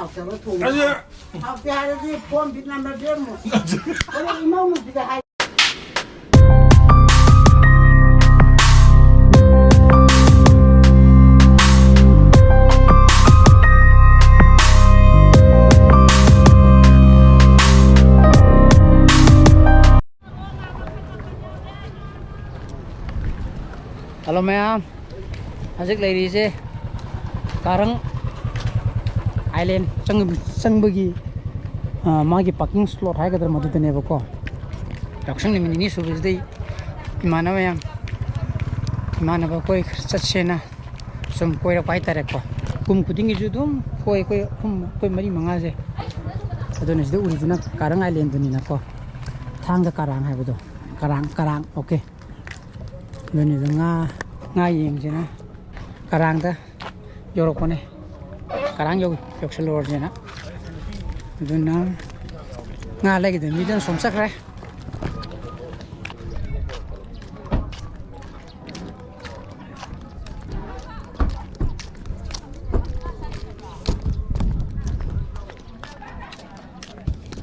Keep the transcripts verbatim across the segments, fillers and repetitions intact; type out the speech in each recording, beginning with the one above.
ꯍꯥꯎꯇꯕ ꯊꯣꯡꯕ꯫ ꯑꯗꯨ ꯍꯥꯎꯇꯦ ꯍꯥꯏꯔꯗꯤ ꯐꯣꯟ ꯕꯤꯠ ꯅꯝꯕꯔ ꯄꯤꯔꯝꯃꯣ꯫ ꯑꯗꯣ ꯏꯃꯧ ꯅꯨꯄꯤꯗ ꯍꯥꯏ꯫ ꯍꯜꯂꯣ ꯃꯌꯥꯝ, ꯍꯧꯖꯤꯛ ꯂꯩꯔꯤꯁꯦ ꯀꯥꯔꯪ ꯑꯥꯏꯂꯦꯟ ꯆꯪ-, ꯆꯪꯕꯒꯤ, ꯑ, ꯃꯥꯒꯤ ꯄꯥꯔꯀꯤꯡ ꯁ꯭ꯂꯣꯠ ꯍꯥꯏꯒꯗ꯭ꯔꯥ ꯃꯗꯨꯗꯅꯦꯕꯀꯣ꯫ ꯌꯥꯎꯁꯪ ꯅꯨꯃꯤꯠ ꯅꯤꯅꯤ ꯁꯨꯕꯁꯤꯗꯩ ꯏꯃꯥꯟꯅꯕ ꯃꯌꯥꯝ, ꯏꯃꯥꯟꯅꯕ ꯑꯩꯈꯣꯏ ꯈꯔ ꯆꯠꯁꯦꯅ ꯁꯨꯝ ꯀꯣꯏꯔꯛꯄ ꯍꯥꯏꯇꯥꯔꯦꯀꯣ꯫ ꯀꯨꯝ ꯈꯨꯗꯤꯡꯒꯤꯁꯨ ꯑꯗꯨꯝ ꯀꯣꯏ, ꯑꯩꯈꯣꯏ ꯑꯍꯨꯝ, ꯑꯩꯈꯣꯏ ꯃꯔꯤ ꯃꯉꯥꯁꯦ꯫ ꯑꯗꯨꯅ ꯁꯤꯗ ꯎꯔꯤꯁꯤꯅ ꯀꯥꯔꯪ ꯑꯥꯏꯂꯦꯟꯗꯨꯅꯤꯅꯀꯣ꯫ ꯊꯥꯡꯒ ꯀꯔꯥꯡ ꯍꯥꯏꯕꯗꯣ꯫ ꯀꯔꯥꯡ, ꯀꯔꯥꯡ, ꯑꯣꯀꯦ꯫ ꯑꯗꯨꯅꯤꯗ ꯉꯥ, ꯉꯥ ꯌꯦꯡꯁꯤꯅ ꯀꯔꯥꯡꯗ ꯌꯧꯔꯛꯄꯅꯦ꯫ ꯀꯔꯥꯡ ꯌꯧ-, ꯌꯧꯁꯜꯂꯨꯔꯁꯦꯅ꯫ ꯑꯗꯨꯅ ꯉꯥ ꯂꯩꯒꯗꯕ ꯃꯤꯗꯨꯅ ꯁꯣꯝ ꯆꯠꯈ꯭ꯔꯦ꯫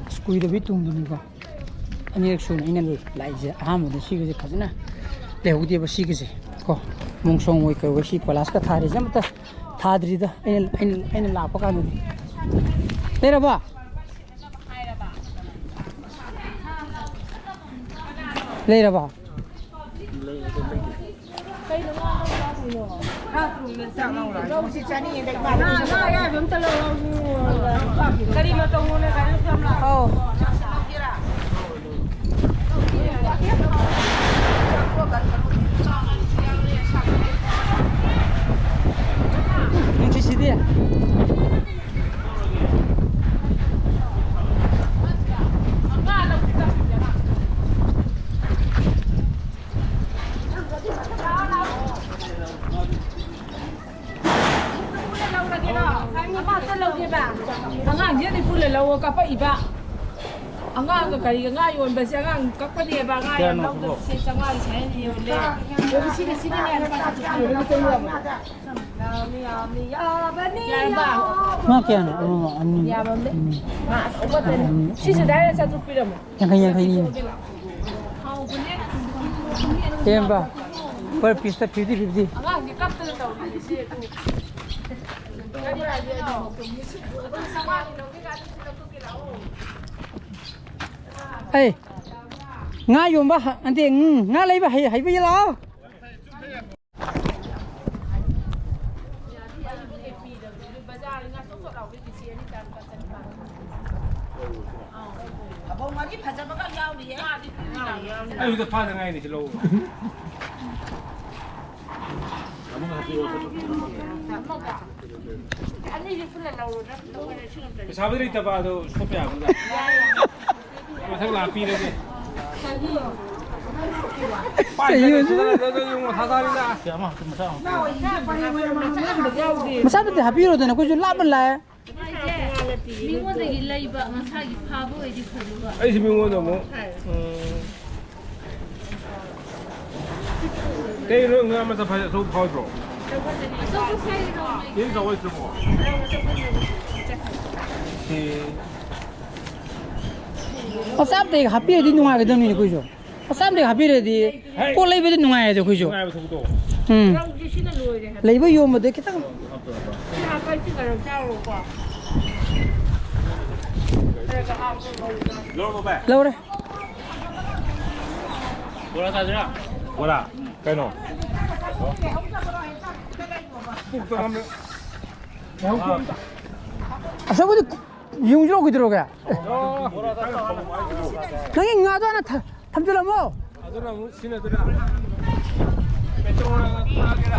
ꯑꯁ, ꯀꯨꯏꯗꯕꯤ ꯇꯨꯡꯗꯨꯅꯤꯀꯣ꯫ ꯑꯅꯤꯔꯛ ꯁꯨꯅ ꯑꯩꯅ ꯂꯥꯛꯏꯁꯦ꯫ ꯑꯍꯥꯟꯕꯗ ꯁꯤꯒꯁꯦ ꯐꯖꯅ ꯂꯩꯍꯧꯗꯦꯕ, ꯁꯤꯒꯁꯦ ꯀꯣ꯫ ꯃꯣꯡꯁꯣꯡ ꯑꯣꯏ ꯀꯩ ꯑꯣꯏ ꯁꯤ ꯀꯣꯏꯂꯥꯁꯀ ꯊꯥꯔꯤꯁꯦ ꯑꯃꯠꯇ ꯊꯥꯗ꯭ꯔꯤꯗ꯫ ꯑꯩꯅ, ꯑꯩꯅ, ꯑꯩꯅ ꯂꯥꯛꯄ ꯀꯥꯟꯗꯗꯤ꯫ ꯂꯩꯔꯕꯣ? ꯂꯩꯔꯕꯣ? ꯉꯥ, ꯉꯥ ꯑꯌꯥꯏꯕ ꯑꯝꯇ ꯂꯧꯔꯛꯑꯣ꯫ ꯀꯔꯤ ꯃꯇꯧꯅꯣꯅꯦ, ꯒꯥꯔꯤ ꯃꯆꯥ ꯑꯃ ꯂꯥꯛꯑꯣ꯫ ꯑꯧ꯫ ꯅꯨꯡꯁꯤꯁꯤꯗꯤ꯫ ꯑꯃꯈꯛꯇ ꯂꯧꯒꯦꯕ꯫ ꯑꯉꯥꯡꯁꯤꯅ ꯄꯨꯜꯂ ꯂꯧꯑꯣ ꯀꯥꯄꯛꯏꯕ꯫ ꯑꯉꯥꯡꯒ ꯀꯔꯤꯒ ꯉꯥ ꯌꯣꯟꯕꯁꯦ, ꯑꯉꯥꯡ ꯀꯛꯄꯅꯦꯕ, ꯉꯥ ꯌꯥꯝ ꯀꯌꯥꯅꯣ ꯂꯧꯗꯕꯁꯦ ꯆꯥꯝꯃꯉꯥꯒꯤ ꯁꯥꯏꯅ ꯌꯣꯜꯂꯦ꯫ ꯑꯗꯨ ꯁꯤꯅ, ꯁꯤꯅꯅꯦ ꯂꯨꯄꯥ ꯆꯥꯇ꯭ꯔꯨꯛ ꯄꯤꯔꯝꯃꯦ꯫ ꯌꯥꯝꯃꯤ, ꯌꯥꯝꯃꯤ, ꯌꯥꯕꯅꯤ, ꯌꯥꯔꯕ? ꯌꯥꯕ꯫ ꯉꯥ ꯀꯌꯥꯅꯣ? ꯑꯃ, ꯑꯅꯤ꯫ ꯌꯥꯝꯃꯝꯅꯦ꯫ ꯎꯝ꯫ ꯉꯥ ꯑꯆꯧꯕ ꯉꯥꯛꯇꯅꯦ꯫ ꯎꯝ꯫ ꯁꯤꯁꯦ ꯗꯥꯏꯔꯦꯛ ꯆꯥꯇ꯭ꯔꯨꯛ ꯄꯤꯔꯝꯃꯣ꯫ ꯌꯥꯡꯈꯩ, ꯌꯥꯡꯈꯩꯅꯤ꯫ ꯍꯥꯎꯕꯅꯦ꯫ ꯇꯦꯝꯕ꯫ Per piece ꯇ fifty, fifty꯫ ꯑꯉꯥꯡꯗꯤ ꯀꯞꯇꯅ ꯇꯧꯔꯤꯅꯦ ꯁꯤ꯫ ꯑꯩ ꯉꯥ ꯌꯣꯟꯕ ꯍ-, ꯅꯠꯇꯦ, ꯎꯝ, ꯉꯥ ꯂꯩꯕ ꯍꯩ-, ꯍꯩꯕ ꯂꯥꯛꯑꯣ꯫ ꯑꯕꯣꯛ ꯉꯥꯔꯤ ꯐꯖꯕꯒ ꯌꯥꯎꯔꯤꯌꯦ꯫ ꯑꯩ ꯍꯧꯖꯤꯛ ꯐꯥꯗ ꯉꯥꯏꯔꯤ ꯁꯤ ꯂꯧ꯫ ꯄꯩꯁꯥꯕꯨꯗꯤ ꯂꯩꯇꯕ ꯑꯗꯣ ꯁꯣꯠꯄ ꯌꯥꯕ꯭ꯔꯥ? ꯃꯊꯪ ꯂꯥꯛꯄꯤꯔꯒꯦ꯫ ꯆꯍꯤ ꯃꯊꯥ ꯁꯥꯔꯤꯗ꯫ ꯃꯆꯥꯗꯨꯗꯤ ꯍꯥꯞꯄꯤꯔꯣꯗꯅ, ꯑꯩꯈꯣꯏꯁꯨ ꯂꯥꯞꯅ ꯂꯥꯛꯑꯦ꯫ ꯃꯤꯉꯣꯟꯗꯒꯤ ꯂꯩꯕ, ꯃꯁꯥꯒꯤ ꯐꯥꯕ ꯑꯣꯏꯗꯤ ꯐꯗꯧꯕ꯫ ꯑꯩꯁꯨ ꯃꯤꯉꯣꯟꯗ ꯑꯃꯨꯛ, ꯎꯝ, ꯀꯩꯅꯣ ꯉꯥ ꯃꯆꯥ ꯐꯥ-, ꯑꯆꯧꯕ ꯐꯥꯎꯗ꯭ꯔꯣ? ꯑꯆꯧꯕ ꯐꯥꯏꯔꯣ꯫ ꯀꯦꯖꯤ ꯆꯥꯎꯕ ꯂꯩꯇ꯭ꯔꯕꯣ? ꯁꯤ ꯃꯆꯥ ꯑꯝꯇ ꯍꯦꯛ ꯍꯥꯞꯄꯤꯔꯗꯤ ꯅꯨꯡꯉꯥꯏꯒꯗꯕꯅꯤꯅꯦ ꯑꯩꯈꯣꯏꯁꯨ꯫ ꯃꯆꯥ ꯑꯝꯇ ꯍꯦꯛ ꯍꯥꯞꯄꯤꯔꯗꯤ ꯍꯦ꯫ ꯄꯣꯠ ꯂꯩꯕꯗꯤ ꯅꯨꯡꯉꯥꯏꯌꯦ ꯑꯩꯈꯣꯏꯁꯨ꯫ ꯅꯨꯡꯉꯥꯏꯕ ꯊꯕꯛꯇꯣ꯫ ꯎꯝ꯫ ꯂꯩꯕ ꯌꯣꯟꯕꯗ ꯈꯤꯇꯪ꯫ ꯂꯧꯔꯦ꯫ ꯕꯣꯔꯥ ꯆꯥꯁꯤꯔꯥ? ꯕꯣꯔꯥ? ꯀꯩꯅꯣ? ꯑꯁ, ꯑꯩꯈꯣꯏꯗꯤ ꯌꯦꯡꯉꯨꯁꯤꯔꯣ, ꯀꯩꯗꯧꯔꯒꯦ? ꯅꯪꯒꯤ ꯉꯥꯗꯣ ꯍꯥꯟꯅ ꯊ-, ꯊꯝꯖꯤꯜꯂꯝꯃꯣ꯫ ꯑꯗꯨꯅ ꯑꯃꯨꯛ ꯁꯤꯖꯤꯟꯅꯗꯣꯏꯔꯥ? ꯄꯦꯇ꯭ꯔꯣꯜ ꯊꯥꯛꯑꯒꯦꯔꯥ?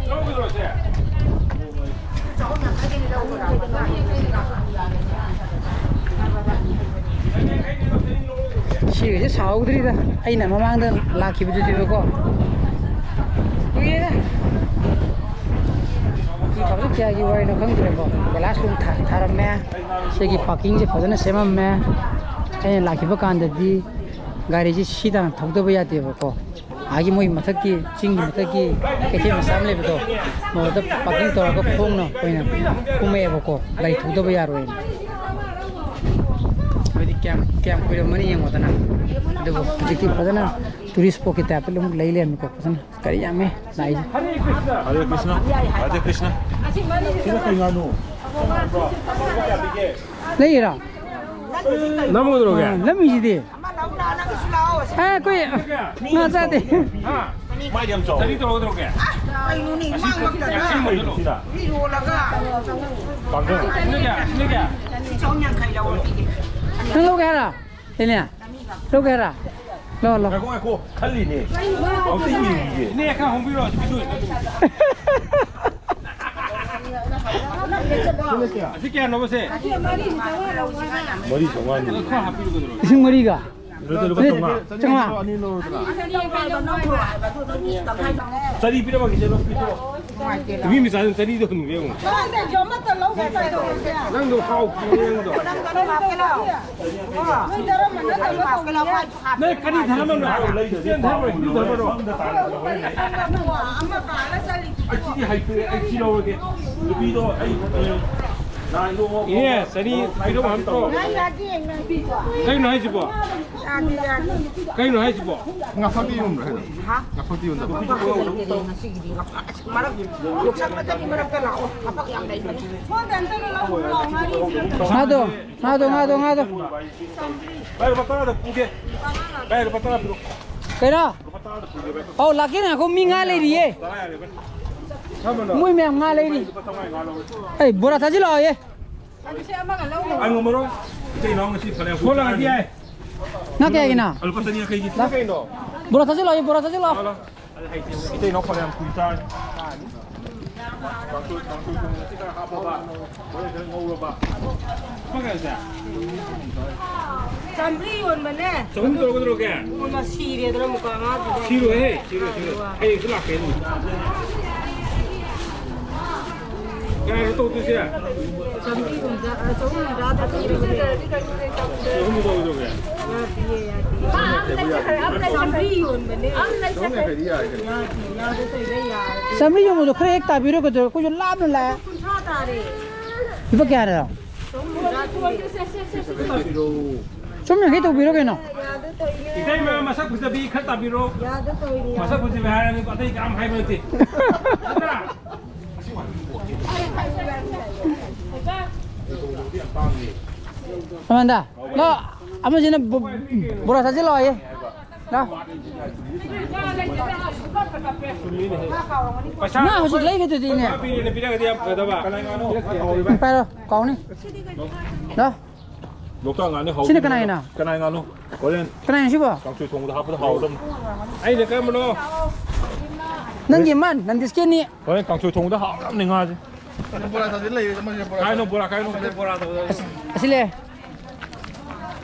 ꯂꯧꯈꯤꯗ꯭ꯔꯣ ꯁꯦ? ꯁꯤꯒꯁꯦ ꯁꯥꯍꯧꯗ꯭ꯔꯤꯗ, ꯑꯩꯅ ꯃꯃꯥꯡꯗ ꯂꯥꯛꯈꯤꯕꯗꯨꯗꯤꯕꯀꯣ꯫ ꯀꯨꯏꯔꯦꯗ꯫ ꯍꯧꯖꯤꯛ ꯀꯌꯥꯒꯤ ꯋꯥꯔꯤꯅꯣ ꯈꯪꯗ꯭ꯔꯦꯀꯣ꯫ ꯀꯣꯏꯂꯥꯁ ꯅꯨꯡ ꯊꯥ-, ꯊꯥꯔꯝꯃꯦ꯫ ꯁꯤꯒꯤ ꯄꯥꯔꯀꯤꯡꯁꯦ ꯐꯖꯅ ꯁꯦꯝꯃꯝꯃꯦ꯫ ꯑꯩꯅ ꯂꯥꯛꯈꯤꯕ ꯀꯥꯟꯗꯗꯤ ꯒꯥꯔꯤꯁꯦ ꯁꯤ ꯇꯥꯅ ꯊꯧꯗꯕ ꯌꯥꯗꯦꯕꯀꯣ꯫ ꯑꯥꯒꯤ ꯃꯣꯏ ꯃꯊꯛꯀꯤ, ꯆꯤꯡꯒꯤ ꯃꯊꯛꯀꯤ ꯀꯩꯊꯦꯜ ꯃꯆꯥ ꯑꯃ ꯂꯩꯕꯗꯣ, ꯃꯗꯨꯗ ꯄꯥꯔꯀꯤꯡ ꯇꯧꯔꯒ ꯈꯣꯡꯅ ꯑꯣꯏꯅ ꯀꯨꯝꯃꯛꯑꯦꯕꯀꯣ, ꯒꯥꯔꯤ ꯊꯧꯗꯕ ꯌꯥꯔꯣꯏꯅ꯫ ꯍꯥꯏꯗꯤ ꯀꯌꯥꯝ, ꯀꯌꯥꯝ ꯀꯨꯏꯔꯝꯃꯅꯤ ꯌꯦꯡꯉꯣꯗꯅ꯫ ꯑꯗꯨꯕꯨ ꯍꯧꯖꯤꯛꯇꯤ ꯐꯖꯅ ꯇꯨꯔꯤꯁ ꯁ꯭ꯄꯣꯠꯀꯤ ꯇꯥꯏꯞꯇ ꯑꯗꯨꯝ ꯂꯩ ꯂꯩꯔꯝꯃꯤꯀꯣ, ꯐꯖꯅ ꯒꯥꯔꯤ ꯌꯥꯝꯃꯦ ꯂꯥꯛꯏꯁꯦ꯫ ꯍꯔꯦ ꯀ꯭ꯔꯤꯁꯅ, ꯍꯔꯦ ꯀ꯭ꯔꯤꯁꯅ꯫ ꯁꯤꯅ ꯀꯩ ꯉꯥꯅꯨ? ꯂꯩꯔꯤꯔꯣ? ꯅꯝꯒꯗ꯭ꯔꯣꯒꯦ? ꯑꯥ, ꯂꯝꯃꯤꯁꯤꯗꯤ꯫ ꯑꯦ, ꯑꯩꯈꯣꯏ ꯉꯥ ꯆꯥꯗꯦ꯫ ꯍꯥ? ꯃꯥꯏꯗꯤ ꯌꯥꯝ ꯆꯥꯎꯋꯦ꯫ ꯆꯅꯤ ꯇꯧꯔꯒꯗ꯭ꯔꯣꯒꯦ? ꯀꯩꯅꯣꯅꯦ, ꯃꯥꯡꯃꯛꯇꯅ꯫ ꯀꯩꯅꯣ ꯁꯤꯅ? ꯃꯤ ꯌꯣꯜꯂꯒ ꯀꯥꯡꯒꯪ꯫ ꯁꯤꯅ ꯀꯌꯥ? ꯁꯤꯅ ꯀꯌꯥ? ꯆꯍꯨꯝ ꯌꯥꯡꯈꯩ ꯂꯧꯔꯣ꯫ ꯅꯪ ꯂꯧꯒꯦ ꯍꯥꯏꯔꯣ? ꯏꯅꯦ? ꯂꯧꯒꯦ ꯍꯥꯏꯔꯣ? ꯂꯧ, ꯂꯧ꯫ ꯉꯥꯏꯈꯣ, ꯉꯥꯏꯈꯣ꯫ ꯈꯜꯂꯤꯅꯦ꯫ ꯑꯝꯇ ꯌꯦꯡꯈꯤꯒꯦ꯫ ꯏꯅꯦ, ꯈꯔ ꯍꯣꯡꯕꯤꯔꯣ, ꯑꯁꯤ ꯄꯤꯊꯣꯛꯑꯦ꯫ ꯑꯁꯤ ꯀꯌꯥꯅꯣꯕ ꯁꯦ? ꯃꯔꯤ ꯆꯥꯝꯃꯉꯥꯅꯤ꯫ ꯈꯔ ꯍꯥꯞꯄꯤꯔꯣ ꯀꯩꯗꯧꯔꯒꯦ? ꯂꯤꯁꯤꯡ ꯃꯔꯤꯒ? ꯂꯨꯄꯥ ꯆꯥꯝꯃꯉꯥ꯫ ꯆꯅꯤ ꯄꯤꯔꯝꯃꯒꯦ, ꯆꯠꯂꯣ, ꯄꯤꯊꯣꯛꯑꯣ꯫ ꯅꯨꯄꯤ ꯃꯆꯥꯗꯨꯅ ꯆꯅꯤꯗꯣ ꯍꯨꯟꯈ꯭ꯔꯦ ꯑꯃꯨꯛ꯫ ꯅꯪꯗꯣ ꯍꯥꯎꯇꯦ, ꯅꯪꯗꯣ꯫ ꯅꯪ ꯀꯔꯤ ꯙꯔꯃꯅꯣ? ꯈ꯭ꯔꯤꯁꯇꯤꯌꯥꯟ ꯙꯔꯃꯔꯣ, ꯍꯤꯟꯗꯨ ꯙꯔꯃꯔꯣ? ꯑꯩ ꯁꯤꯗꯤ ꯍꯩꯇ꯭ꯔꯦ, ꯑꯩ ꯁꯤ ꯂꯧꯔꯒꯦ꯫ ꯅꯨꯄꯤꯗꯣ ꯑꯩ, ꯑ, ꯅꯍꯥꯟꯗꯣ ꯏꯅꯦ, ꯆꯅꯤ ꯄꯤꯔꯝꯃꯣ ꯍꯥꯏꯕ ꯅꯠꯇ꯭ꯔꯣ? ꯀꯩꯅꯣ ꯍꯥꯏꯁꯤꯕꯣ? ꯀꯩꯅꯣ ꯍꯥꯏꯁꯤꯕꯣ? ꯉꯥꯐꯛꯇꯤ ꯌꯣꯟꯕ꯭ꯔꯥ ꯍꯥꯏꯕ? ꯍꯥ? ꯉꯥꯐꯛꯇꯤ ꯌꯣꯟꯗꯕ꯭ꯔꯥ? ꯃꯔꯛ, ꯌꯣꯡꯆꯥꯛ ꯃꯇꯝꯒꯤ ꯃꯔꯛꯇ ꯂꯥꯛꯑꯣ꯫ ꯉꯥꯐꯛ ꯌꯥꯝ ꯂꯩꯕꯅꯤ꯫ ꯉꯥꯗꯣ, ꯉꯥꯗꯣ, ꯉꯥꯗꯣ, ꯉꯥꯗꯣ꯫ ꯚꯥꯏ, ꯂꯨꯄꯥ ꯇꯔꯥꯗ ꯄꯨꯒꯦ꯫ ꯚꯥꯏ, ꯂꯨꯄꯥ ꯇꯔꯥ ꯄꯤꯔꯛꯑꯣ꯫ ꯀꯩꯅꯣ? ꯂꯨꯄꯥ ꯇꯔꯥꯗ ꯄꯨꯒꯦ, ꯚꯥꯏ꯫ ꯑꯧ, ꯂꯥꯛꯀꯦ, ꯉꯥꯏꯈꯣ, ꯃꯤ ꯉꯥ ꯂꯩꯔꯤꯌꯦ꯫ ꯇꯔꯥ ꯌꯥꯔꯦ, ꯚꯥꯏ꯫ ꯁꯥꯃꯟꯗꯣ꯫ ꯃꯣꯏ ꯃꯌꯥꯝ ꯉꯥ ꯂꯩꯔꯤ꯫ ꯂꯨꯄꯥ ꯆꯥꯝꯃꯉꯥ ꯉꯥ ꯂꯧꯔꯦ꯫ ꯑꯩ ꯕꯣꯔꯥ ꯆꯥꯁꯤꯜꯂꯛꯑꯣ, ꯑꯦ꯫ ꯑꯩ ꯉꯝꯃꯔꯣꯏ꯫ ꯏꯇꯩ ꯏꯅꯥꯎ ꯉꯁꯤ ꯐꯅꯌꯥꯝ ꯁꯣꯜꯂꯒꯗꯤ ꯌꯥꯏ꯫ ꯉꯥ ꯀꯌꯥꯒꯤꯅꯣ? ꯂꯨꯄꯥ ꯆꯅꯤ ꯌꯥꯡꯈꯩꯒꯤ꯫ ꯂꯥꯛ-, ꯀꯩꯅꯣ? ꯕꯣꯔꯥ ꯆꯥꯁꯤꯜꯂꯛꯑꯣ, ꯕꯣꯔꯥ ꯆꯥꯁꯤꯜꯂꯛꯑꯣ꯫ ꯂꯥꯛꯑꯣ, ꯂꯥꯛꯑꯣ꯫ ꯏꯇꯩ ꯏꯅꯥꯎ ꯐꯅꯌꯥꯝ ꯀꯨꯏ ꯆꯥꯔꯅꯤ꯫ ꯀꯥꯡꯁꯣꯏ, ꯀꯥꯡꯁꯣꯏ ꯊꯣꯡꯕꯁꯤ ꯈꯔ ꯍꯥꯞꯄꯕ, ꯍꯣꯔꯦꯟ ꯈꯔ ꯉꯧꯔꯕ꯫ ꯂꯨꯄꯥ ꯀꯌꯥꯁꯦ? ꯆꯥꯝꯃꯔꯤ ꯌꯣꯟꯕꯅꯦ꯫ ꯆꯍꯨꯝ ꯇꯧꯔꯒꯗꯧꯔꯒꯦ? ꯏꯃꯥ, ꯁꯤꯔꯦꯗꯅ ꯃꯨꯀꯥ ꯉꯥꯗꯨꯗ꯫ ꯁꯤꯔꯣꯏꯍꯦ, ꯁꯤꯔꯣꯏ, ꯁꯤꯔꯣꯏ꯫ ꯍꯌꯦꯡꯁꯨ ꯂꯥꯛꯀꯦ ꯑꯗꯨꯝ꯫ ꯀꯌꯥꯅꯣ ꯇꯧꯗꯣꯏꯁꯦ? ꯆꯥꯝꯃꯔꯤ ꯍꯨꯝꯗ꯭ꯔꯥ, ꯑ, ꯆꯍꯨꯝ ꯍꯨꯝꯗ꯭ꯔꯥꯗ ꯄꯤꯔꯕꯅꯦ꯫ ꯆꯍꯨꯝ ꯇꯧꯗꯣꯏꯁꯦ? ꯌꯥꯗꯤꯌꯦ, ꯌꯥꯗꯤꯌꯦ꯫ ꯆꯥꯝꯃꯔꯤ ꯌꯣꯟꯕꯅꯦ꯫ ꯆꯍꯨꯝ ꯌꯥꯡꯈꯩꯗꯤ ꯌꯥꯔꯦ ꯀꯩꯅꯣ꯫ ꯌꯥꯗꯤꯌꯦ, ꯌꯥꯗ ꯇꯧꯔꯤꯔꯥ ꯌꯥꯔꯦ꯫ ꯆꯥꯝꯃꯔꯤ ꯌꯣꯟꯕꯗꯣ ꯈꯔ ꯍꯦꯛ ꯇꯥꯕꯤꯔꯣ ꯀꯩꯗꯧꯔꯒꯦ? ꯑꯩꯈꯣꯏꯁꯨ ꯂꯥꯞꯅ ꯂꯥꯛꯑꯦ꯫ ꯀꯨꯟꯊ꯭ꯔꯥ ꯇꯥꯔꯦ꯫ ꯂꯨꯄꯥ ꯀꯌꯥꯅꯣ? ꯆꯍꯨꯝ ꯍꯨꯝꯗ꯭ꯔꯥ ꯄꯤꯔꯦ꯫ ꯆꯍꯨꯝ ꯌꯥꯡꯈꯩ ꯇꯧꯕꯤꯔꯣ ꯀꯩꯅꯣ꯫ ꯌꯥꯗ ꯇꯧꯔꯤꯅꯦ꯫ ꯏꯇꯩꯃ ꯃꯁꯛ ꯐꯖꯕꯤ ꯈꯔ ꯇꯥꯕꯤꯔꯣ꯫ ꯌꯥꯗ ꯇꯧꯔꯤꯅꯦ꯫ ꯃꯁꯛ ꯐꯖꯕꯤ ꯍꯥꯏꯔꯒ ꯑꯇꯩ ꯀꯅꯥꯝ ꯍꯥꯏꯕ ꯅꯠꯇꯦ꯫ ꯅꯠꯇ꯭ꯔꯥ? ꯑꯃꯟꯗ, ꯂꯥꯛꯑꯣ, ꯑꯃꯁꯤꯅ ꯕꯣ-, ꯕꯣꯔꯥ ꯆꯥꯁꯤꯜꯂꯛꯑꯣꯌꯦ꯫ ꯂꯥꯛꯑꯣ꯫ ꯄꯩꯁꯥ ꯅꯪ ꯍꯧꯖꯤꯛ ꯂꯩꯒꯗꯨꯗꯤꯅꯦ꯫ ꯄꯤꯔꯦꯅ ꯄꯤꯔꯒꯗꯤ ꯌꯥꯝ ꯐꯗꯕ꯫ ꯄꯥꯏꯔꯣ, ꯀꯥꯎꯅꯤ꯫ ꯂꯥꯛꯑꯣ꯫ ꯂꯣꯛꯇꯥꯛ ꯉꯥꯅꯤ ꯍꯥꯎ-, ꯁꯤꯅ ꯀꯅꯥꯒꯤꯅꯣ? ꯀꯅꯥꯏ ꯉꯥꯅꯨ? ꯍꯣꯔꯦꯟ ꯀꯅꯥꯏꯅꯣ ꯁꯤꯕꯣ? ꯀꯥꯡꯁꯣꯏ ꯊꯣꯡꯕꯗ ꯍꯥꯞꯄꯗ ꯍꯥꯎꯗꯧꯅꯤ꯫ ꯑꯩꯅ ꯀꯔꯝꯕꯅꯣ? ꯅꯪꯒꯤ ꯑꯃ, ꯅꯟꯗꯤꯁꯀꯤꯅꯤ꯫ ꯍꯣꯔꯦꯟ ꯀꯥꯡꯁꯣꯏ ꯊꯣꯡꯕꯗ ꯍꯥꯎꯔꯝꯅꯤ ꯉꯥꯁꯦ꯫ ꯕꯣꯔꯥ ꯆꯥꯁꯤ ꯂꯩꯔꯦ, ꯃꯣꯏꯁꯦ ꯕꯣꯔꯥ ꯀꯥꯏꯅꯣ, ꯕꯣꯔꯥ ꯀꯥꯏꯅꯣ? ꯕꯣꯔꯥ ꯇꯧꯗꯧꯔꯦ꯫ ꯑꯁꯤ ꯂꯩ꯫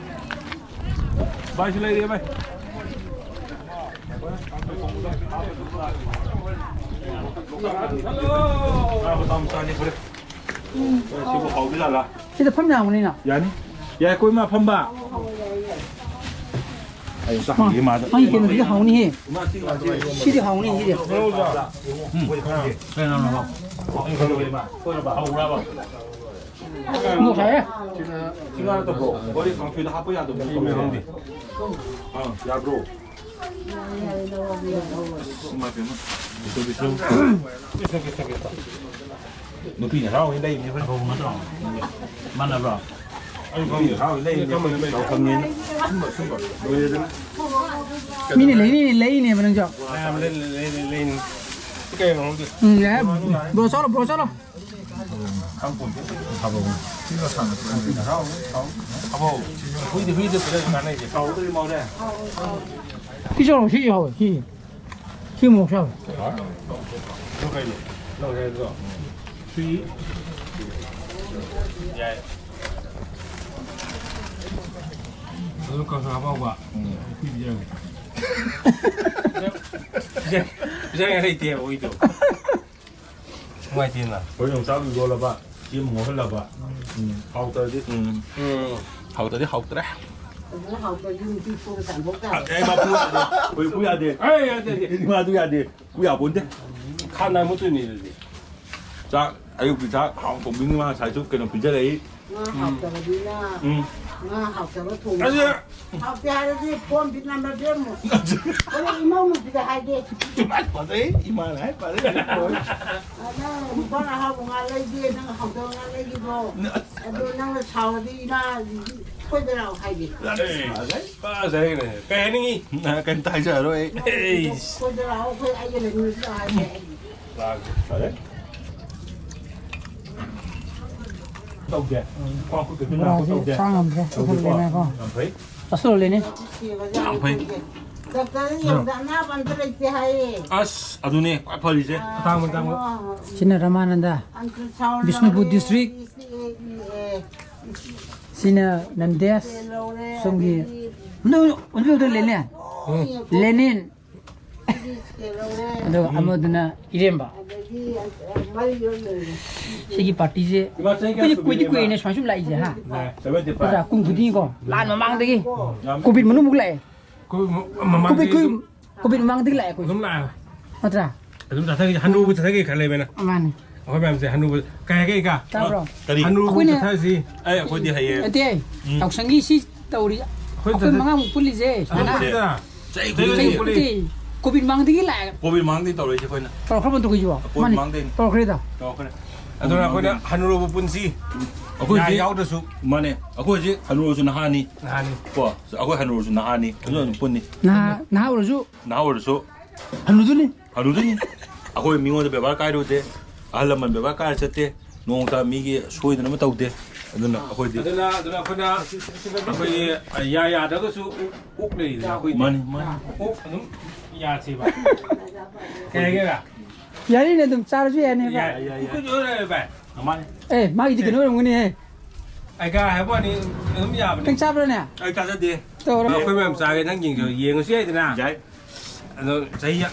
ꯚꯥꯏ, ꯁꯤ ꯂꯩꯔꯦ, ꯚꯥꯏ꯫ ꯍꯜꯂꯣ꯫ ꯉꯥ ꯃꯆꯥ ꯃꯆꯥꯅꯤ, ꯍꯣꯔꯦꯟ꯫ ꯁꯤꯕꯨ ꯍꯥꯎꯗꯣꯏꯖꯥꯠꯂꯥ? ꯁꯤꯗ ꯐꯝ ꯌꯥꯕꯅꯤꯅ꯫ ꯌꯥꯅꯤ꯫ ꯌꯥꯏ, ꯀꯣꯏꯃ ꯐꯝꯕ꯫ ꯑꯩ ꯆꯥꯛ ꯍꯪꯒꯦ ꯃꯥꯗ꯫ ꯃꯥꯒꯤ ꯀꯩꯅꯣꯁꯤꯗꯤ ꯍꯥꯎꯅꯤꯍꯦ꯫ ꯁꯤꯗꯤ ꯍꯥꯎꯅꯤ, ꯁꯤꯗꯤ꯫ ꯎꯝ꯫ ꯀꯩꯅꯣ, ꯀꯩꯅꯣ, ꯍꯧꯔꯕ? ꯃꯣꯔꯣꯛ ꯁꯥꯏꯍꯦ꯫ ꯁꯤ ꯉꯥ ꯅꯠꯇꯕ꯭ꯔꯣ? ꯋꯥꯔꯤ ꯀꯥꯡꯁꯣꯏꯗ ꯍꯥꯞꯄ ꯌꯥꯗꯕꯅꯤ꯫ ꯑꯥ, ꯌꯥꯕ꯭ꯔꯣ? ꯏꯃꯥ ꯄꯦꯝꯃ꯫ ꯅꯨꯄꯤꯅ ꯍꯔꯥꯎ ꯍꯦꯟ ꯂꯩꯕꯅꯦ ꯑꯩꯈꯣꯏ꯫ ꯅꯠꯇ꯭ꯔꯣ? ꯃꯥꯟꯅꯕ꯭ꯔꯣ? ꯅꯨꯄꯤꯅ ꯍꯔꯥꯎ ꯍꯦꯟ ꯂꯩꯕꯅꯦ ꯑꯩꯈꯣꯏ ꯆꯥꯎꯈꯪꯅꯦꯅ꯫ ꯁꯨꯝꯕ, ꯁꯨꯝꯕ꯫ ꯂꯣꯏꯔꯦꯗꯅ꯫ ꯃꯤꯅ ꯂꯩꯅꯤꯅꯦ, ꯂꯩꯅꯦꯕ ꯅꯪꯁꯨ꯫ ꯃꯌꯥꯝ ꯂꯩ, ꯂꯩ, ꯂꯩ, ꯂꯩꯅꯤ꯫ ꯀꯩꯅꯣ ꯈꯪꯗꯦ꯫ ꯎꯝ, ꯌꯥꯏ꯫ ꯕ꯭ꯔꯣ ꯆꯠꯂꯣ, ꯕ꯭ꯔꯣ ꯆꯠꯂꯣ꯫ ꯍꯨꯏꯗꯤ ꯍꯨꯏꯗ ꯐꯖꯅ ꯀꯥꯟꯅꯩꯁꯦ꯫ ꯁꯤ ꯆꯥꯎꯔꯣ, ꯁꯤ ꯍꯥꯎꯋꯦ, ꯁꯤ꯫ ꯁꯤ ꯃꯣꯔꯣꯛ ꯁꯥꯕ꯫ ꯑꯗꯨ ꯀꯩꯅꯣ? ꯂꯧꯔꯦ ꯑꯗꯨꯗꯣ꯫ ꯁꯤ ꯌꯥꯏ꯫ ꯑꯗꯨ ꯀꯥꯡꯁꯣꯏ ꯍꯥꯞꯄꯛꯄ꯫ ꯎꯝ꯫ ꯄꯤꯕꯤꯔꯒꯦ꯫ ꯄꯩꯁꯥ, ꯄꯩꯁꯥ ꯂꯩꯇꯦꯕ ꯃꯣꯏꯗꯣ꯫ ꯅꯨꯡꯉꯥꯏꯇꯦꯅ꯫ ꯍꯣꯏ, ꯌꯣꯡꯆꯥꯛ ꯏꯔꯣꯜꯂꯕ, ꯁꯤ ꯑꯃ ꯉꯧꯍꯜꯂꯕ꯫ ꯎꯝ, ꯍꯥꯎꯇ꯭ꯔꯗꯤ꯫ ꯎꯝ꯫ ꯎꯝ꯫ ꯍꯥꯎꯇ꯭ꯔꯗꯤ ꯍꯥꯎꯇ꯭ꯔꯦ꯫ ꯑꯗꯨꯅ ꯍꯥꯎꯇ꯭ꯔꯗꯤ ꯅꯨꯄꯤ ꯐꯨꯔ ꯇꯥꯟꯊꯣꯛ ꯇꯥꯔꯦ꯫ ꯑꯦ, ꯃꯥ ꯐꯨ ꯌꯥꯗꯦ꯫ ꯍꯣꯏ, ꯐꯨ ꯌꯥꯗꯦ꯫ ꯑꯦ, ꯌꯥꯗꯦ, ꯌꯥꯗꯦ꯫ ꯏꯃꯥꯗꯨ ꯌꯥꯗꯦ꯫ ꯐꯨ ꯌꯥꯄꯣꯟꯇꯦ꯫ ꯈꯥ ꯅꯥꯏ ꯃꯨꯠꯇꯣꯏꯅꯤ ꯑꯗꯨꯗꯤ꯫ ꯆꯥꯛ, ꯑꯌꯨꯛꯀꯤ ꯆꯥꯛ ꯍꯥꯎ ꯊꯣꯡꯕꯤꯅꯤ ꯃꯥ ꯉꯁꯥꯏꯁꯨ ꯀꯩꯅꯣ ꯄꯤꯖꯔꯛꯏ꯫ ꯉꯥ ꯎꯝ꯫ ꯍꯥꯎꯇꯕꯅꯤꯅ꯫ ꯎꯝ꯫ ꯉꯥ ꯍꯥꯎꯇꯕ ꯊꯣꯡꯕ꯫ ꯑꯗꯨ ꯍꯥꯎꯇꯦ ꯍꯥꯏꯔꯗꯤ ꯐꯣꯟ ꯕꯤꯠ ꯅꯝꯕꯔ ꯄꯤꯔꯝꯃꯣ꯫ ꯍꯣꯔꯦꯟ ꯏꯃꯧ ꯅꯨꯄꯤꯗ ꯍꯥꯏꯒꯦ꯫ ꯐꯖꯩ, ꯏꯃꯥꯅ ꯍꯥꯏ ꯐꯖꯩ꯫ ꯑ, ꯅꯪ ꯅꯨꯄꯥꯅ ꯑꯍꯥꯎꯕ ꯉꯥ ꯂꯩꯒꯦ, ꯅꯪ ꯍꯥꯎꯇꯕ ꯉꯥ ꯂꯩꯒꯦꯗꯣ꯫ ꯑꯗꯣ ꯅꯪꯅ ꯁꯥꯎꯔꯗꯤ ꯏꯃꯥ ꯁꯣꯏꯗꯅ ꯍꯥꯏꯒꯦ꯫ ꯐꯖꯩ, ꯐꯖꯩꯅꯦ꯫ ꯀꯩ ꯍꯥꯏꯅꯤꯡꯉꯤ? ꯀꯩꯝꯇ ꯍꯥꯏꯖꯔꯔꯣꯏ ꯑꯩ꯫ ꯑꯩꯁ꯫ ꯁꯣꯏꯗꯅ ꯑꯩꯈꯣꯏ ꯑꯩꯒ ꯂꯩꯃꯤꯟꯅꯕꯗ ꯍꯥꯏꯒꯦ꯫ ꯐꯔꯦ꯫ ꯇꯧꯗꯦ꯫ ꯈ꯭ꯋꯥꯡ ꯈꯨꯠ ꯀꯩꯁꯨ ꯅꯥꯕ ꯕꯣꯔꯥꯁꯦ ꯇꯧꯗꯦ꯫ ꯆꯥ ꯉꯝꯗ꯭ꯔꯦ꯫ ꯇꯧꯗꯦꯀꯣ? ꯂꯦꯝꯃꯦꯀꯣ꯫ ꯌꯥꯝ ꯐꯩ꯫ ꯑꯁ, ꯂꯣꯏꯔꯦꯅꯦ꯫ ꯌꯥꯝ ꯐꯩ꯫ ꯗꯣꯛꯇꯔꯗ ꯌꯦꯡꯕꯗ ꯑꯅꯥꯕ ꯑꯝꯇ ꯂꯩꯇꯦ ꯍꯥꯏꯌꯦ꯫ ꯑꯁ, ꯑꯗꯨꯅꯦ ꯈ꯭ꯋꯥꯏ ꯐꯔꯤꯁꯦ꯫ ꯑꯥ, ꯑꯇꯥꯡꯕ, ꯑꯇꯥꯡꯕ꯫ ꯀꯩꯅꯣ, ꯁꯤꯅ ꯔꯃꯥꯅꯟꯗ, ultrasound ꯕꯤꯁꯅꯨꯄꯨꯔ ꯂꯧꯔꯦ, district꯫ ꯏ ꯁꯤ ꯑꯦ ꯏ ꯑꯦ꯫ ꯁꯤꯅ ꯅꯟꯗꯦꯁ, ꯂꯧꯔꯦ, ꯁꯣꯝꯒꯤ ꯑꯗꯒꯤ ꯅꯨ-, ꯅꯨ-, ꯅꯨ-, ꯂꯦꯅꯤꯟ꯫ ꯎꯝ꯫ ꯂꯦꯅꯤꯟ꯫ ꯑꯗꯨꯒ ꯑꯃꯗꯨꯅ ꯏꯔꯦꯝꯕ꯫ ꯁꯤꯒꯤ ꯄꯥꯔꯇꯤꯁꯦ ꯏꯃꯥ, ꯆꯍꯤ ꯀꯌꯥ ꯑꯩꯈꯣꯏꯁꯦ ꯁꯨꯕꯤꯔꯦ, ꯀꯨꯏꯗꯤ ꯏꯃꯥ? ꯀꯨꯏꯔꯦꯅꯦ ꯁꯨꯃꯥꯏ ꯁꯨꯝ ꯂꯥꯛꯏꯁꯦ, ꯍꯥ? ꯂꯥꯛꯑꯦ, seventy five꯫ ꯅꯠꯇ꯭ꯔꯥ? ꯀꯨꯝ ꯈꯨꯗꯤꯡꯒꯤꯀꯣ, ꯂꯥꯟ ꯃꯃꯥꯡꯗꯒꯤ꯫ ꯌꯥꯝ ꯀꯣꯚꯤꯗ ꯃꯅꯨꯡꯃꯨꯛ ꯂꯥꯛꯑꯦ꯫ ꯀꯣꯚꯤꯗ ꯃ-, ꯃꯃꯥꯡꯗꯒꯤ ꯀꯣꯚꯤꯗ ꯀꯨꯏ-, ꯑꯗꯨꯝ ꯀꯣꯚꯤꯗ ꯃꯃꯥꯡꯗꯒꯤ ꯂꯥꯛꯑꯦ ꯑꯩꯈꯣꯏꯁꯦ꯫ ꯑꯗꯨꯝ ꯂꯥꯛꯑꯦ꯫ ꯅꯠꯇ꯭ꯔꯥ? ꯑꯗꯨꯝ ꯆꯠꯊꯈꯤ, ꯍꯅꯨꯕ ꯆꯠꯊꯈꯤ ꯈꯔ ꯂꯩꯕꯅ꯫ ꯃꯥꯅꯤ꯫ ꯑꯩꯈꯣꯏ ꯃꯌꯥꯝꯁꯦ ꯍꯅꯨꯕ, ꯀꯩ ꯍꯥꯏꯒꯦ ꯏꯀꯥ? ꯇꯥꯕ꯭ꯔꯣ? ꯀꯔꯤ? ꯍꯅꯨꯕ ꯑꯩꯈꯣꯏꯅ ꯆꯠꯊꯔꯁꯤ꯫ ꯑꯦ, ꯑꯩꯈꯣꯏꯗꯤ ꯍꯌꯦꯡ꯫ ꯅꯠꯇꯦ, ꯎꯝ꯫ ꯌꯥꯎꯁꯪꯒꯤ ꯁꯤ ꯇꯧꯔꯤ꯫ ꯑꯩꯈꯣꯏ ꯑꯩꯈꯣꯏ ꯆꯠꯊ-, ꯃꯉꯥꯃꯨꯛ ꯄꯨꯜꯂꯤꯁꯦ꯫ ꯑꯗꯨꯝ ꯁꯨꯃꯥꯏꯅ꯫ ꯄꯨꯜꯂꯤꯗꯅ꯫ ꯆꯍꯤ ꯈꯨꯗꯤꯡꯒꯤ꯫ ꯆꯍꯤ ꯈꯨꯗꯤꯡꯒꯤ꯫ ꯀꯣꯚꯤꯗ ꯃꯃꯥꯡꯗꯒꯤ ꯂꯥꯛꯑꯦ꯫ ꯀꯣꯚꯤꯗ ꯃꯃꯥꯡꯗꯒꯤ ꯇꯧꯔꯛꯏꯁꯦ ꯑꯩꯈꯣꯏꯅ꯫ ꯇꯧꯔꯛꯈ꯭ꯔꯕ ꯅꯠꯇ꯭ꯔꯣ ꯑꯩꯈꯣꯏꯁꯤꯕꯣ? ꯀꯣꯚꯤꯗ ꯃꯥꯅꯤ꯫ ꯃꯃꯥꯡꯗꯒꯤꯅꯤ꯫ ꯇꯧꯔꯛꯈ꯭ꯔꯦꯗ꯫ ꯇꯧꯔꯛꯈ꯭ꯔꯦ꯫ ꯑꯗꯨꯅ ꯑꯩꯈꯣꯏꯅ ꯍꯅꯨꯔꯕ ꯄꯨꯟꯁꯤ꯫ ꯑꯩꯈꯣꯏ ꯌꯥ ꯍꯧꯖꯤꯛ ꯌꯥꯎꯗ꯭ꯔꯁꯨ꯫ ꯃꯥꯅꯦ꯫ ꯑꯩꯈꯣꯏ ꯍꯧꯖꯤꯛ ꯍꯅꯨꯔꯁꯨ ꯅꯍꯥꯅꯤ꯫ ꯅꯍꯥꯅꯤ꯫ ꯀꯣ? ꯑꯩꯈꯣꯏ ꯍꯅꯨꯔꯁꯨ ꯅꯍꯥꯅꯤ꯫ ꯑꯗꯨꯅ ꯑꯗꯨꯝ ꯄꯨꯟꯅꯤ꯫ ꯅꯍꯥ, ꯅꯍꯥ ꯑꯣꯏꯔꯁꯨ꯫ ꯅꯍꯥ ꯑꯣꯏꯔꯁꯨ꯫ ꯍꯅꯨꯗꯨꯅꯤ꯫ ꯍꯅꯨꯗꯨꯅꯤ꯫ ꯑꯩꯈꯣꯏ ꯃꯤꯉꯣꯟꯗ ꯕꯦꯕꯥꯔ ꯀꯥꯏꯔꯨꯗꯦ꯫ ꯑꯍꯜ ꯂꯃꯟ ꯕꯦꯕꯥꯔ ꯀꯥꯏꯔ ꯆꯠꯇꯦ꯫ ꯅꯣꯡꯃꯇ ꯃꯤꯒꯤ ꯁꯣꯏꯗꯅꯕ ꯇꯧꯗꯦ꯫ ꯑꯗꯨꯅ ꯑꯩꯈꯣꯏꯗꯤ ꯑꯗꯨꯅ, ꯑꯗꯨꯅ ꯑꯩꯈꯣꯏꯅ, ꯑꯩꯈꯣꯏꯒꯤ ꯌꯥ ꯌꯥꯗ꯭ꯔꯒꯁꯨ ꯑꯣꯛ ꯂꯩꯔꯤꯗꯅ ꯑꯩꯈꯣꯏꯗꯤ꯫ ꯃꯥꯅꯤ, ꯃꯥꯅꯤ꯫ ꯑꯣꯛ ꯑꯗꯨꯝ ꯌꯥꯁꯦꯕ꯫ ꯀꯩ ꯍꯥꯏꯒꯦꯔꯥ? ꯌꯥꯔꯤꯅꯦ, ꯑꯗꯨꯝ ꯆꯥꯔꯁꯨ ꯌꯥꯅꯦꯕ꯫ ꯌꯥꯏ, ꯌꯥꯏ, ꯌꯥꯏ꯫ ꯑꯩꯈꯣꯏꯁꯨ ꯂꯣꯏꯔꯦ, ꯚꯥꯏ꯫ ꯃꯥꯅꯤ꯫ ꯑꯦ, ꯃꯥꯒꯤꯗꯤ ꯀꯩꯅꯣ ꯑꯣꯏꯔꯝꯒꯅꯤꯍꯦ꯫ ꯑꯩ ꯀꯥ ꯍꯥꯏꯕ ꯋꯥꯅꯤ, ꯑꯗꯨꯝ ꯌꯥꯕꯅꯤ꯫ ꯅꯪ ꯆꯥꯕ꯭ꯔꯥꯅꯦ? ꯑꯩ ꯆꯥꯖꯗꯦ꯫ ꯇꯧꯔꯣ꯫ ꯑꯩꯈꯣꯏ ꯃꯌꯥꯝ ꯆꯥꯒꯦ, ꯅꯪ ꯌꯦꯡꯁꯨ ꯌꯥꯏꯗꯅ꯫ ꯌꯥꯏ꯫ ꯑꯗꯣ ꯆꯍꯤ ꯌꯥ-,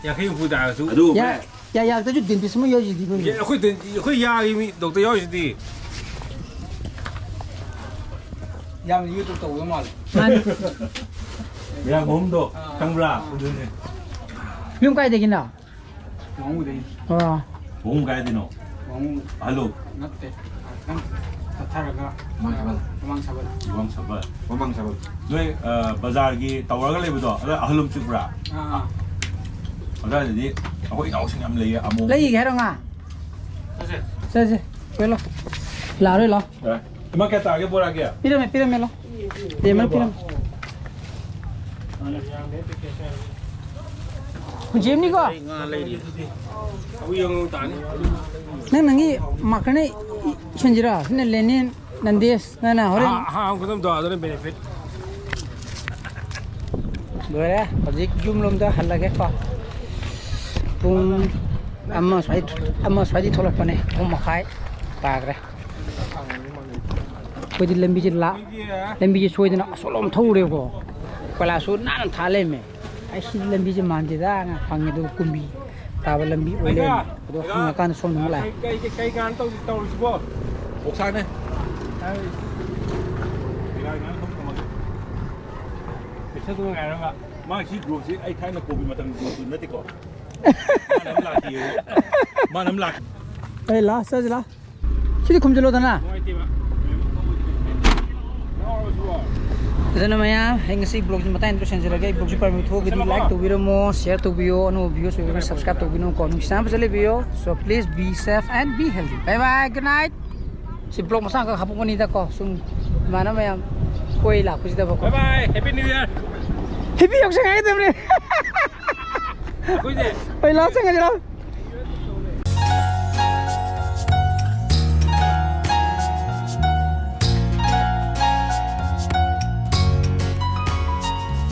ꯌꯥꯡꯈꯩ ꯍꯨꯝꯐꯨ ꯇꯥꯔꯁꯨ꯫ ꯑꯗꯨ ꯌꯥꯏ꯫ ꯌꯥ, ꯌꯥꯔꯛꯇ꯭ꯔꯁꯨ dentist ꯑꯃ ꯌꯥꯎꯔꯤꯁꯤꯗꯤ ꯑꯩꯈꯣꯏ꯫ ꯑꯦ, ꯑꯩꯈꯣꯏ ꯗꯦꯟ-, ꯑꯩꯈꯣꯏ ꯌꯥꯒꯤ ꯃꯤ ꯗꯣꯛꯇꯔ ꯌꯥꯎꯔꯤꯁꯤꯗꯤ꯫ ꯌꯥꯝ YouTube ꯇꯧꯕ ꯃꯥꯜꯂꯦ꯫ ꯃꯥꯅꯤ꯫ ꯃꯌꯥꯝ ꯑꯍꯨꯝꯗꯣ ꯑꯥ, ꯈꯪꯕ꯭ꯔꯥ? ꯑꯥ꯫ ꯑꯗꯨꯅꯦ꯫ ꯌꯨꯝ ꯀꯥꯏꯗꯒꯤꯅꯣ? ꯋꯥꯉꯨꯗꯩ꯫ ꯑꯣ꯫ ꯋꯥꯉꯨ ꯀꯥꯏꯗꯩꯅꯣ? ꯋꯥꯉꯨ꯫ ꯍꯜꯂꯣ꯫ ꯅꯠꯇꯦ꯫ ꯈꯤꯇꯪ ꯆꯠꯊꯔꯒ ꯃꯃꯥꯡ ꯁꯕꯜ꯫ ꯃꯃꯥꯡ ꯁꯕꯜ꯫ ꯃꯃꯥꯡ ꯁꯕꯜ꯫ ꯃꯃꯥꯡ ꯁꯕꯜ꯫ ꯅꯣꯏ, ꯑ, ꯕꯖꯥꯔꯒꯤ ꯇꯥꯋꯔꯒ ꯂꯩꯕꯗꯣ, ꯑꯗ ꯑꯍꯜꯂꯨꯝ ꯆꯤꯛꯄ꯭ꯔꯥ? ꯑꯥ, ꯑꯥ꯫ ꯑꯗꯨꯋꯥꯏꯗꯗꯤ ꯑꯩꯈꯣꯏ ꯏꯅꯥꯎꯁꯤꯡ ꯌꯥꯝ ꯂꯩꯌꯦ, ꯑꯃꯨꯛ꯫ ꯂꯩꯒꯦ ꯍꯥꯏꯔꯣ ꯉꯥ? ꯆꯠꯁꯦ꯫ ꯆꯠꯁꯦ꯫ ꯀꯣꯏꯂꯣ꯫ ꯂꯥꯛꯑꯔꯣꯏ, ꯂꯥꯛꯑꯣ꯫ ꯑꯦ, ꯏꯃꯥ, ꯀꯌꯥ ꯇꯥꯔꯒꯦ ꯕꯣꯔꯥꯒꯤ? ꯄꯤꯔꯝꯃꯦ, ꯄꯤꯔꯝꯃꯦ, ꯂꯥꯛꯑꯣ꯫ ꯇꯦꯝꯃ ꯄꯤꯔꯝꯃꯦ꯫ ꯍꯨꯟꯖꯦꯝꯅꯤꯀꯣ? ꯑꯩ ꯉꯥ ꯂꯩꯔꯤ꯫ ꯅꯪ ꯅꯪꯒꯤ ꯃꯥꯔꯀꯔꯅ ꯏ-, ꯏꯁꯤꯟꯁꯤꯔꯣ? ꯁꯤꯅ ꯂꯦꯅꯤꯟ, ꯅꯟꯗꯦꯁ, ꯅꯪꯅ ꯍꯣꯔꯦꯟ꯫ ꯑꯍꯥ-, ꯑꯍꯥꯟꯕ ꯈꯨꯗꯝꯗꯣ ꯑꯗꯨꯅ benefit꯫ ꯂꯣꯏꯔꯦ꯫ ꯍꯧꯖꯤꯛ ꯌꯨꯝꯂꯣꯝꯗ ꯍꯜꯂꯒꯦꯀꯣ꯫ ꯄꯨꯡ ꯑꯃ ꯁ꯭ꯋꯥꯏ, ꯑꯃ ꯁ꯭ꯋꯥꯏꯗꯒꯤ ꯊꯣꯛꯂꯛꯄꯅꯦ꯫ ꯑꯍꯨꯝ ꯃꯈꯥꯏ ꯇꯥꯈ꯭ꯔꯦ꯫ ꯑꯩꯈꯣꯏꯗꯤ ꯂꯝꯕꯤꯁꯦ ꯂꯥ-, ꯂꯝꯕꯤꯁꯦ ꯁꯣꯏꯗꯅ ꯑꯁꯣꯝꯂꯣꯝ ꯊꯧꯔꯨꯔꯦꯕꯀꯣ꯫ ꯀꯣꯏꯂꯥꯁꯁꯨ ꯅꯥꯟꯅ ꯊꯥ ꯂꯩꯔꯝꯃꯦ꯫ ꯑꯩ ꯁꯤꯗꯤ ꯂꯝꯕꯤꯁꯦ ꯃꯥꯟꯗꯦꯗ ꯍꯪꯉꯦ, ꯑꯗꯨꯒ ꯀꯨꯝꯕꯤ ꯇꯥꯕ ꯂꯝꯕꯤ ꯑꯣꯏ ꯂꯩꯔꯝꯃꯦ꯫ ꯑꯗꯣ ꯍꯪꯉꯀꯥꯟꯗ ꯁꯣꯝꯗ ꯑꯃꯨꯛ ꯂꯥꯛꯑꯦ꯫ ꯀꯩ, ꯀꯩ, ꯀꯩ ꯀꯥꯟꯅ ꯇꯧꯁꯤ-, ꯇꯧꯔꯤꯁꯤꯕꯣ? ꯑꯣꯛꯁꯥꯅꯦ꯫ ꯄꯩꯁꯥꯗꯨ ꯉꯥꯏꯔꯒ꯫ ꯃꯥ ꯁꯤ ꯒ꯭ꯔꯨꯞꯁꯤ ꯑꯩ ꯊꯥꯏꯅ ꯀꯣꯚꯤꯗ ꯃꯇꯝꯒꯤ ꯒ꯭ꯔꯨꯞꯇꯨ ꯅꯠꯇꯦꯀꯣ꯫ ꯃꯥꯅ ꯑꯃ ꯂꯥꯛꯈꯤꯌꯦ꯫ ꯃꯥꯅ ꯑꯃ ꯂꯥꯛ-꯫ ꯑꯩ ꯂꯥꯁ ꯆꯠꯁꯤ ꯂꯥ꯫ ꯁꯤꯗꯤ ꯈꯨꯝꯖꯤꯜꯂꯣꯗꯅ꯫ ꯅꯨꯡꯉꯥꯏꯇꯦꯕ꯫ ꯑꯗꯨꯅ ꯃꯌꯥꯝ, ꯑꯩ ꯉꯁꯤ ꯕ꯭ꯂꯣꯒꯁꯤ ꯃꯇꯥꯡ ꯏꯟꯇ꯭ꯔꯣ ꯁꯦꯟꯖꯔꯒꯦ꯫ ꯑꯩ ꯕ꯭ꯂꯣꯒꯁꯤ ꯄꯥꯝꯕꯤꯕ ꯊꯣꯛꯑꯒꯗꯤ ꯂꯥꯏꯛ ꯇꯧꯕꯤꯔꯝꯃꯣ, ꯁꯤꯌꯔ ꯇꯧꯕꯤꯌꯣ, ꯑꯅꯧꯕ ꯚꯤꯌꯨꯁ ꯑꯣꯏꯕꯅ ꯁꯕꯁꯀ꯭ꯔꯥꯏꯕ ꯇꯧꯕꯤꯅꯕꯀꯣ꯫ ꯅꯨꯡꯁꯤꯅꯕ ꯐꯖꯅ ꯂꯩꯕꯤꯌꯣ꯫ So please be safe and be healthy. Bye bye, good night. ꯁꯤ ꯕ꯭ꯂꯣꯛ ꯃꯆꯥ ꯑꯃꯈꯛ ꯍꯥꯄꯛꯄꯅꯤꯗꯀꯣ, ꯁꯨꯝ ꯏꯃꯥꯟꯅꯕ ꯃꯌꯥꯝ ꯀꯣꯏ ꯂꯥꯛꯄꯁꯤꯗꯕꯀꯣ꯫ Bye bye, happy new year. Happy ꯌꯥꯎꯁꯪ ꯍꯥꯏꯒꯗꯕꯅꯦ꯫ ꯑꯩꯈꯣꯏꯁꯦ꯫ ꯍꯣꯏ, ꯂꯥꯛꯑꯣ, ꯆꯪꯉꯁꯤ, ꯂꯥꯛꯑꯣ꯫